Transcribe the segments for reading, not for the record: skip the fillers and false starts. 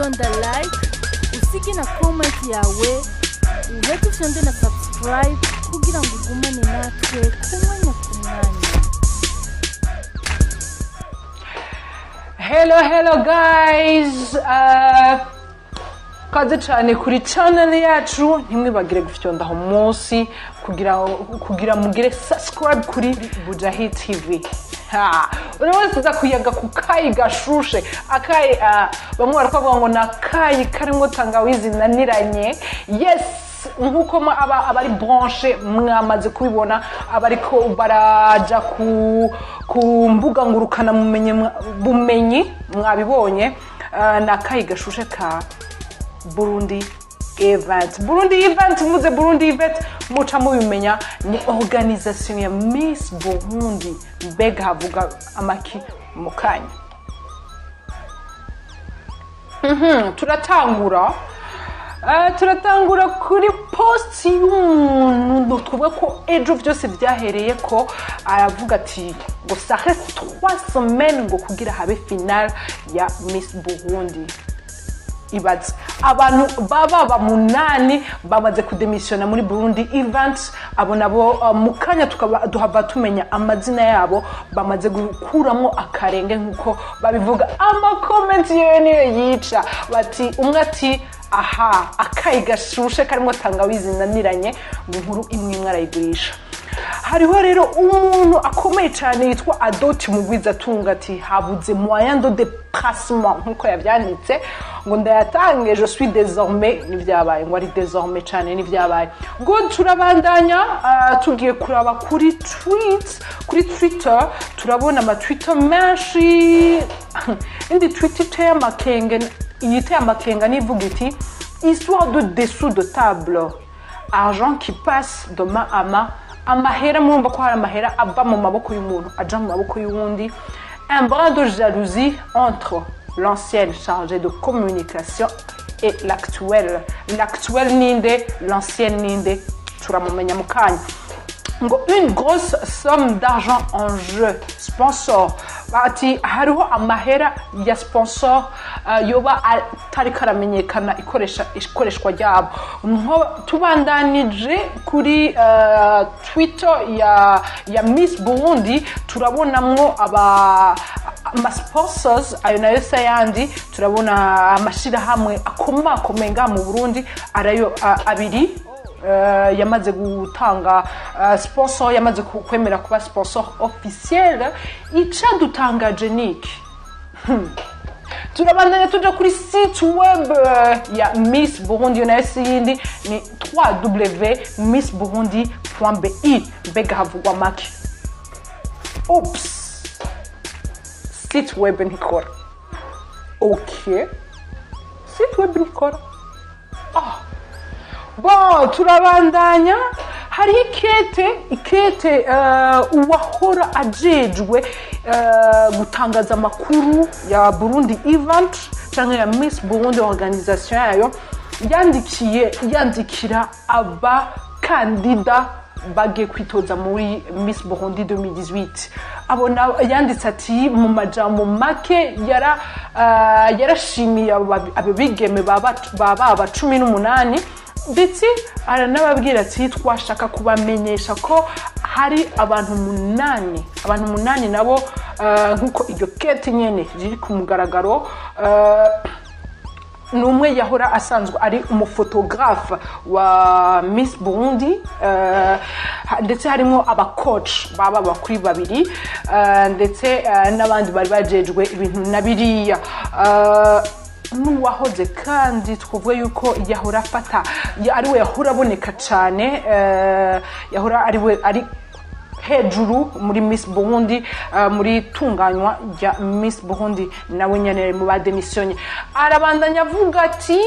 Fyonda like, usige na comment yawe, uheze ufyonde na subscribe kugira ngo ugumane natwe ku mwanya ku mwanya. Hello, hello guys. Kaze cyane kuri channel yacu. Ntimwibagire gufyonda aho munsi kugira mugire subscribe kuri Bujahi TV. Ha, uno wese uza kuyaga ku kayi gashushe akayi, bamwe barakavuga ngo ni akayi karimo tangawizi naniranye. Yes, nkuko aba abari branche mwamaze kubibona, abariko baraja ku mbuga ngurukana bumenyi mwabibonye. Ni akayi gashushe ka Burundi Event. Burundi Event, muze Burundi Event muca mubimenya, ni organisation ya Miss Burundi. Mbega havuga amaki mu kanya? Turatangura kuri post y'umuntu twavuga ko ejo byose byahereye ko aravuga ati ngo ça reste 3 semaines ngo kugira habe finale ya Miss Burundi. Ibaze, abantu baba bamunani bamaze kudemisiona muri Burundi Event. Abo nabo mu kanya tukaba duhava tumenya amazina yabo bamaze gukuramo akarenge nkuko babivuga. Amakomenti yewe niyo yica, bati umwe ati aha akayi gashushe karimo tangawizi naniranye, ngo inkuru imwe imwe arayigurisha. Hariho rero umuntu akomeye cyane yitwa Adoti Mugwizatunga, ati habuze moyen de déplacement nkuko yavyanditse, ngo ndayatange, je suis désormais, nivyabaye ngo ari désormais cyane nivyabaye. Ngo turabandanya, tugiye kuraba kuri tweet, kuri Twitter turabona ama Twitter menshi. Indi tweet iteye amakenga, iteye amakenga nivuga iti: "Histoire de dessous de table, argent qui passe de main à main." Amahera, murumva ko hari amahera ava mu maboko y'umuntu aja mu maboko y'uwundi. "Un brin de jalousie entre l'ancienne chargée de communication et l'actuelle." L'actuelle ninde? L'ancienne ninde? Turamumenya mu kanya. Ngo une grosse somme d'argent en jeu, sponsor, ati hariho amahera ya sponsor yoba atari karamenyekana ikoresha ikoreshwa ryabo. Nko tubandanije kuri Twitter ya Miss Burundi, turabonamwo aba ama sponsors, ayo nayo se yandi. Turabona amashirahamwe akomakomeye ngaha mu Burundi arayo abiri yamaze gutanga sponsor, yamaze kwemera kuba sponsor officiel. Icadutangaje niki? Turabandanya tuja kuri site web ya Miss Burundi, iyo nayo si yindi ni www.missburundi.bi. Mbega havugwa make? Oops, site web ntikora. Ok, site web ntikora. Ah. Bon, turabandanya. Hariho ikete uwahora ajejwe gutangaza amakuru ya Burundi Event cyangwa ya Miss Burundi, organisation yayo, yandikiye, yandikira abakandida bagiye kwitoza muri Miss Burundi 2018. Abona yanditse ati mu majambo make yarashimiye abo bigeme baba 18, ndetse aranababwira ati twashaka kubamenyesha ko hari abantu umunani nabo, nk'uko iryo kete nyene riri ku mugaragaro. Ni umwe yahora asanzwe ari umufotographe wa Miss Burundi, ndetse harimo abacoach baba bakuri babiri, ndetse n'abandi bari bajejwe ibintu na biriya. N'uwahoze kandi twavuga yuko yahora afata ariwe yahora aboneka cyane, yahora ariwe ari hejuru muri Miss Burundi, muri tunganywa rya Miss Burundi, nawe nyene mu bademisiyonye. Arabandanya avuga ati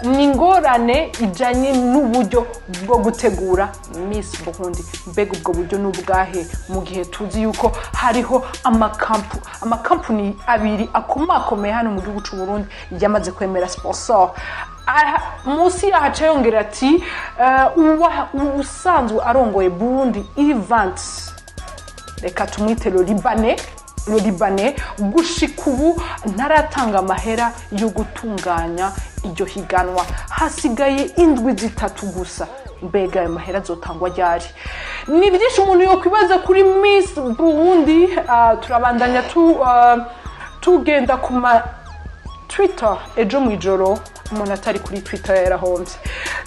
ni ingorane ijanye n'uburyo bwo gutegura Miss Burundi. Mbega ubwo buryo ni ubwahe, mu gihe tuzi yuko hariho amakampuni abiri akomakomeye hano mu gihugu c'u Burundi yamaze kwemera sponsor? Munsi yahaca yongera ati usanzwe arongoye Burundi Events, reka tumwite le Libanais. Le Libanais gushika ubu ntaratanga amahera yo gutunganya iryo higanwa. Hasigaye indwi 3 gusa. Mbega ayo mahera azotangwa ryari? Ni byinshi umuntu yokwibaza kuri Miss Burundi. Turabandanya tugenda ku ma Twitter. Ejo mw'ijoro umuntu atari kuri Twitter yarahombye.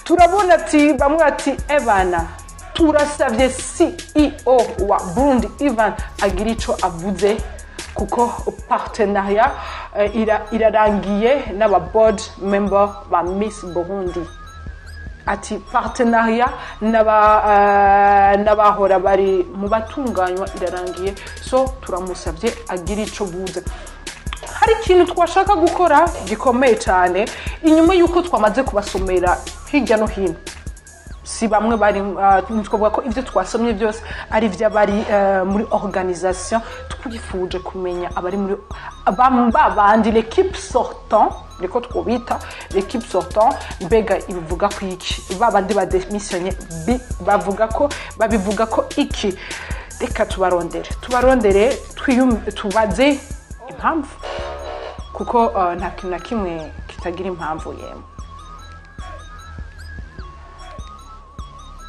Turabona ati bamwe ati ebana turasavye CEO wa Burundi Ivan agira ico avuze, kuko partenariat irarangiye n'aba board member ba Miss Burundi. Ati partenariat n'abahora bari mu batunganywa irarangiye, so turamusavye agira ico buze. Hari ikintu twashaka gukora gikomeye cyane inyuma yuko twamaze kubasomera hirya no hino. Si bamwe bari twavuga ko ibyo twasomye byose ari iby'abari muri organisation, twifuje kumenya abari muri babandi l'équipe sortant, niko twobita l'équipe sortant. Mbega ibivuga ko iki? Babandi badémissionné bavuga ko babivuga ko iki? Reka tubarondere tubaze impamvu, kuko nta kintu na kimwe kitagira impamvu yemwe.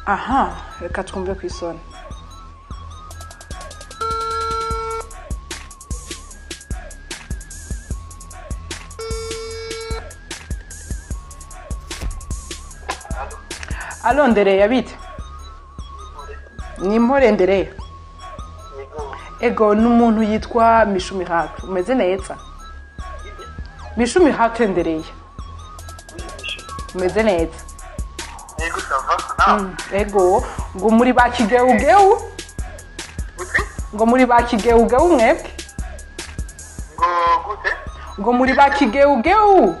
Aha, reka twumve ku isoni. Allô Ndereya, bite? Ni impore Ndereya. Ego, n'umuntu yitwa Mishu Miracle. Umeze neza? Mishu Miracle Ndereya. Umeze neza? Yego, ça va. Ego, ngo muri ba kigeugeu? Ngo muri ba kigeugeu mwebwe? Ngo gute? Ngo muri ba kigeugeu?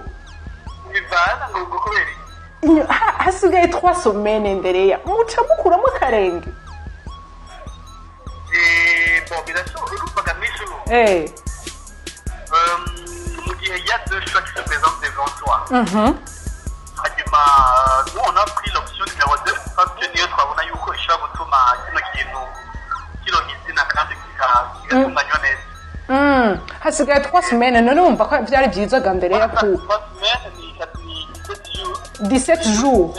Bivana ngo kubera iki? Hasigaye 3 semaines Ndereya. Muca mukuramo akarenge. Bon, birashoboka urumvaga Mishu. Mu gihe il y a deux choix qui se présentent devant toi. Hanyuma nous on a pris l'option numéro 2 parce que niyo twabona yuko ishobora gutuma kino kintu kironka izina kandi kigatunganywa neza. Hasigaye 3 semaines, none wumva ko vyari vyiza ga Ndereya ku 3 semaines ni 17 jours. 17 jours.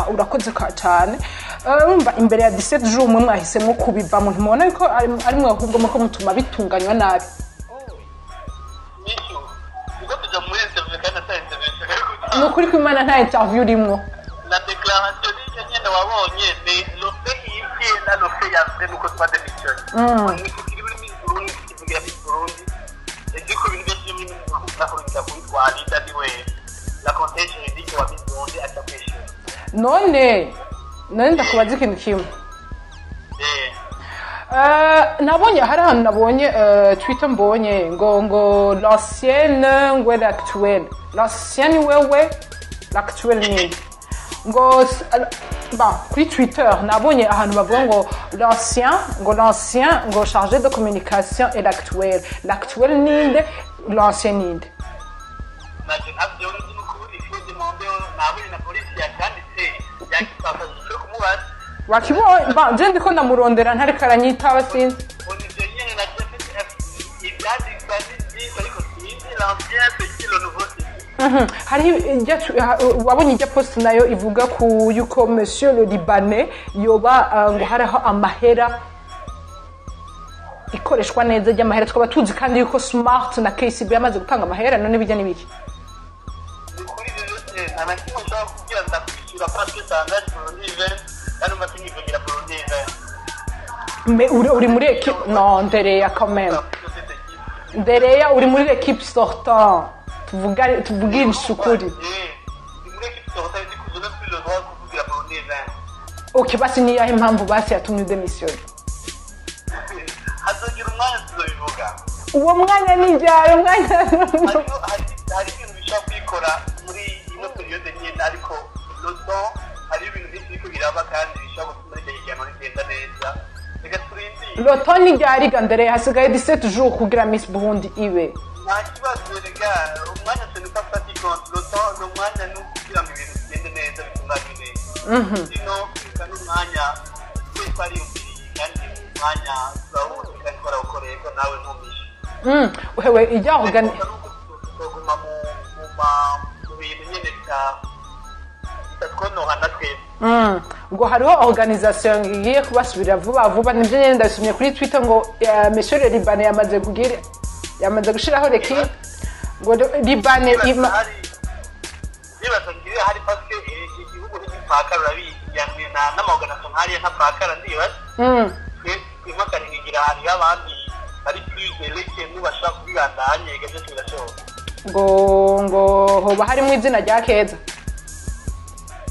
Urakoze cyane. Urumva imbere ya 17 jours mwe mwahisemo kubivamo, ntimubona yuko ari mwe ahubwo muko mutuma bitunganywa nabi? Mishu, ubwo tuja muri interview kandi ata interview nshaka. Ni ukuri ko Imana nta interview urimwo. La déclaration y'icyo nyene wabonye ni le fait ici na le fait après nuko twadémissionné. Ni kiri muri Miss Burundi, kivugira Miss Burundi. Et du coup ibintu byose muri Miss Burundi nakurikira kuri twalita niwe la conseil juridique wa Miss Burundi aca kwishura. None ndakubaza ikintu kimwe. Nabonye hari ahantu nabonye Twitter mbonye ngo l'ancienne ngo l'actuelle. L'ancienne wewe, l'actuelle ni ngo bon, kuri Twitter nabonye ahantu bavuga ngo l'ancien ngo chargé de communication et l'actuel. L'actuel ninde, l'ancien ninde? Naje ntabyo nzi n'ukuri, il faut demander nabonye na polisi yakanditse yakifasha kumubaza. Wakibonye? Bon, je ndiko ndamurondera ntariko aranyitaba sinzi. Ivyo nyene na ivyandikwa ni byinshi ariko sinzi l'ancien c'est qui, le nouveau c'est qui. Hariho wabonye ijya post nayo ivuga ku yuko monsieur le Libanais yoba ngo hariho amahera ikoreshwa neza ry'amahera, twaba tuzi kandi yuko Smart na KCB yamaze gutanga amahera, none bijya n'ibiki? Ni kuri ibyo byose nta na kimwe nshobora kubwira, ndakwishyura parce que ça engage Burundi Event kandi umaze nkivugira Burundi Event. Mais uri muri équipe non Ndereya quand même. Ndereya uri muri l'équipe sortant. Tuvugishe ukuri. Ni muri équipe sortant, du coup je n'ai plus le droit de kuvugira Burundi Event. Ok, basi niyahe impamvu basi yatumye udémissionner? Hazogira umwanya tuzobivuga. Uwo mwanya ni ryari umwanya? Hari ibintu bishobora kwikora muri ino période nyene, ariko le temps hari ibintu byinshi biriko biraba kandi bishobora gutuma iryo higanwa rigenda neza. Reka turindire. Le temps ni ryari ga Ndereya? Hasigaye 17 jours kugira Miss Burundi ibe. Nta kibazo rega, umwanya ce n'est pas ça qui compte. Le temps, ni umwanya ni ukugira ngo ibintu bigende neza bitunganywe neza. Sino kwiruka n'umwanya twe twariyumviriye kandi umwanya turawuzi kandi twarawukoze. Twadukoreye ko nawe ntumishe. Wewe ijya organi Tuguma mu bintu nyene bitatwonoha na twebwe. Ngo hariho organisation igiye kubasubirira vuba vuba, nibyo nyene ndabisomye kuri Twitter ngo Monsieur le Libanais yamaze kugira, yamaze gushiraho reki ngo Libanais Nibaza ngiye hari parce que igihugu ntigipakara, urabizi n'amaorganisation nkariya ntapakara ndibaza. Twimakana nkigira hariho abandi bari plus eleke n'ubashaka kubibandanya, ega byose birashoboka. Ngo hoba harimo izina rya Keza.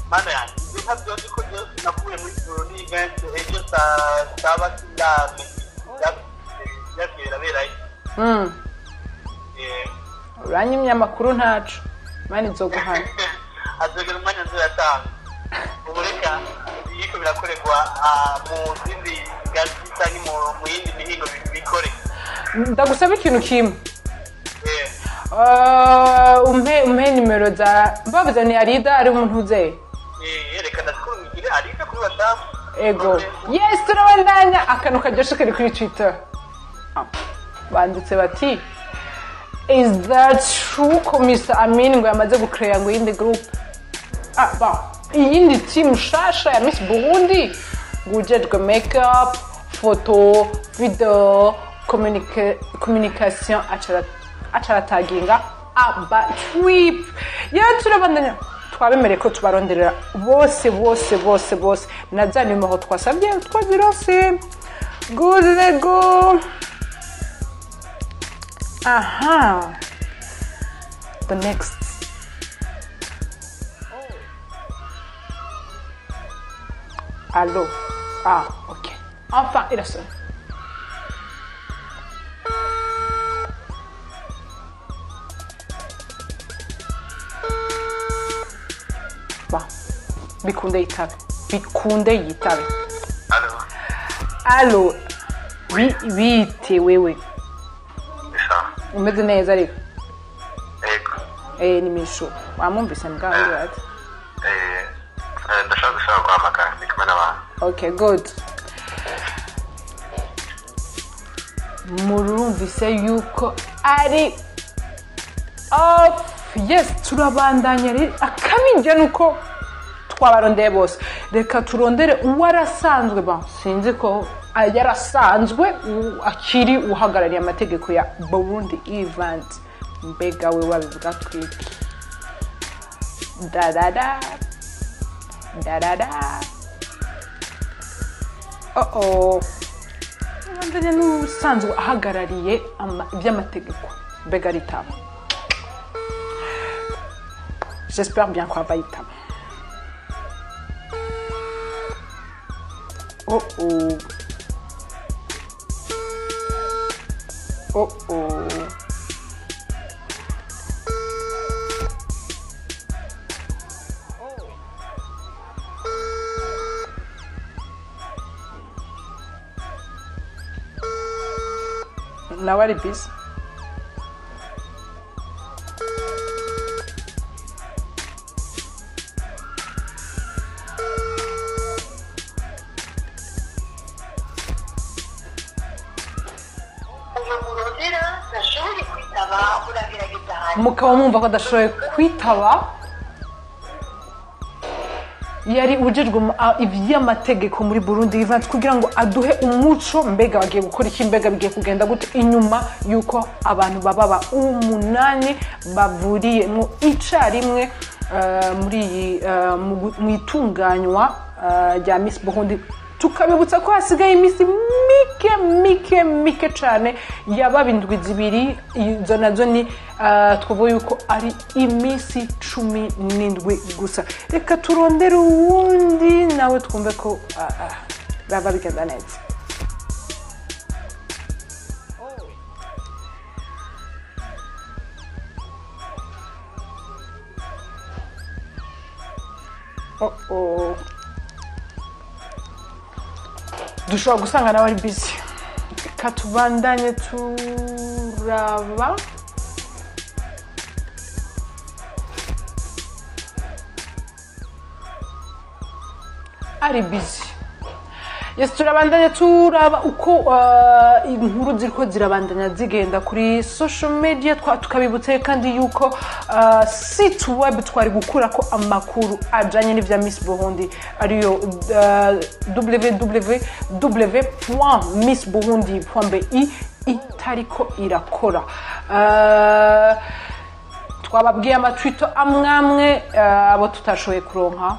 Mana yanjye, ibyo ntabyo nzi ko byose nakuye muri Burundi event ejo saa saba sindamenye byagiye biraberayo. Uranyimye amakuru ntaco, Imana izoguhana. Azogera umwanya nzoyatanga. Ubu reka ibiyiko birakorerwa mu zindi ngazi canke mu yindi mihingo bikore. Ndagusaba ikintu kimwe. Umpe nimero za mbavuze ni Arida ari umuntu uzeye. Reka ndakurungikire Arida kuri WhatsApp. Ego. Yes, turabandanya akantu karyoshe kari kuri Twitter. Banditse bati is that true ko Mr. Amin ngo yamaze gucreya ngo yindi group? Bon, iyindi team shasha ya Miss Burundi ngo ujejwe makeup, photo, video, communication, acarataginga aba trip. Ya turabandanya twabemereye ko tubaronderera bose bose bose bose na za nimero twasabye twazirose. Good lego. Aha, the next. Allo. Ah, ok. Enfin, il a sonné. Bon. Bikunde yitabe. Bikunde yitabe. Allo. Allo. Oui, bite wewe. Umeze neza ariko? Yego. Ni Mishu. Wamwumvise mbwa uri ati? Ndashaka gusaba guhamagara ndi kumwe n'abantu. Okay, good. Murumvise yuko ari off. Yes, turabandanya rero akabijya nuko twabarondeye bose. Reka turondere uwarasanzwe, ba sinzi ko yarasanzwe akiri uhagarariye amategeko ya Burundi event. Mbega we wabivuga kwiki? Da da da da da da. Oh oh, ndanye n'usanzwe ahagarariye iby'amategeko mbega ritaba. J'espère bien qu'on va yitaba. Oh oh. Oh oh. Nawe ari busy. Mukaba mwumva ko adashoboye kwitaba, yari ujejwe iby'amategeko muri Burundi event kugira ngo aduhe umuco, mbega bagiye gukora iki, mbega bigiye kugenda gute inyuma yuko abantu bababa 8 bavuriyemo icarimwe muri mu itunganywa rya Miss Burundi. Tukabibutsa ko hasigaye iminsi mike mike mike cyane yaba indwi zibiri, izo nazo ni twavuga yuko ari iminsi 17 gusa. Reka turondere uwundi nawe twumve ko baba bigenda neza. Oh oh, dushobora gusanga nawe ari busy. Reka tubandanye turaba. Ari busy. Yes, turabandanya turaba uko inkuru ziriko zirabandanya zigenda kuri social media. Tukabibutse kandi yuko site web twari gukurako amakuru ajanye n'ivya Miss Burundi ariyo www.missburundi.bi itariko irakora. Twababwiye amatwito amwamwe abo tutashoboye kuronka,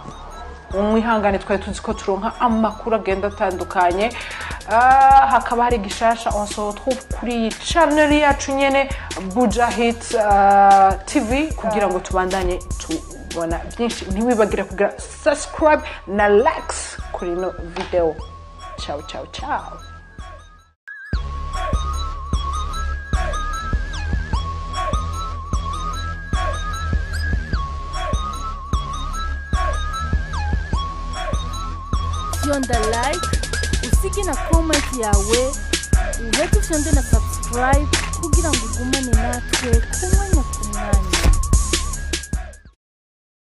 umwihangane, twari tuzi ko turonka amakuru agenda atandukanye. Hakaba hari gishasha, on se retrouve kuri iyi channel yacu nyene Buja Hit TV kugira ngo tubandanye tubona byinshi. Ntiwibagire kugira subscribe na likes kuri ino video. Ciao ciao ciao. Fyonda like, usige na comment yawe, uhete ufyonde na subscribe kugira ngo ugumane natwe ku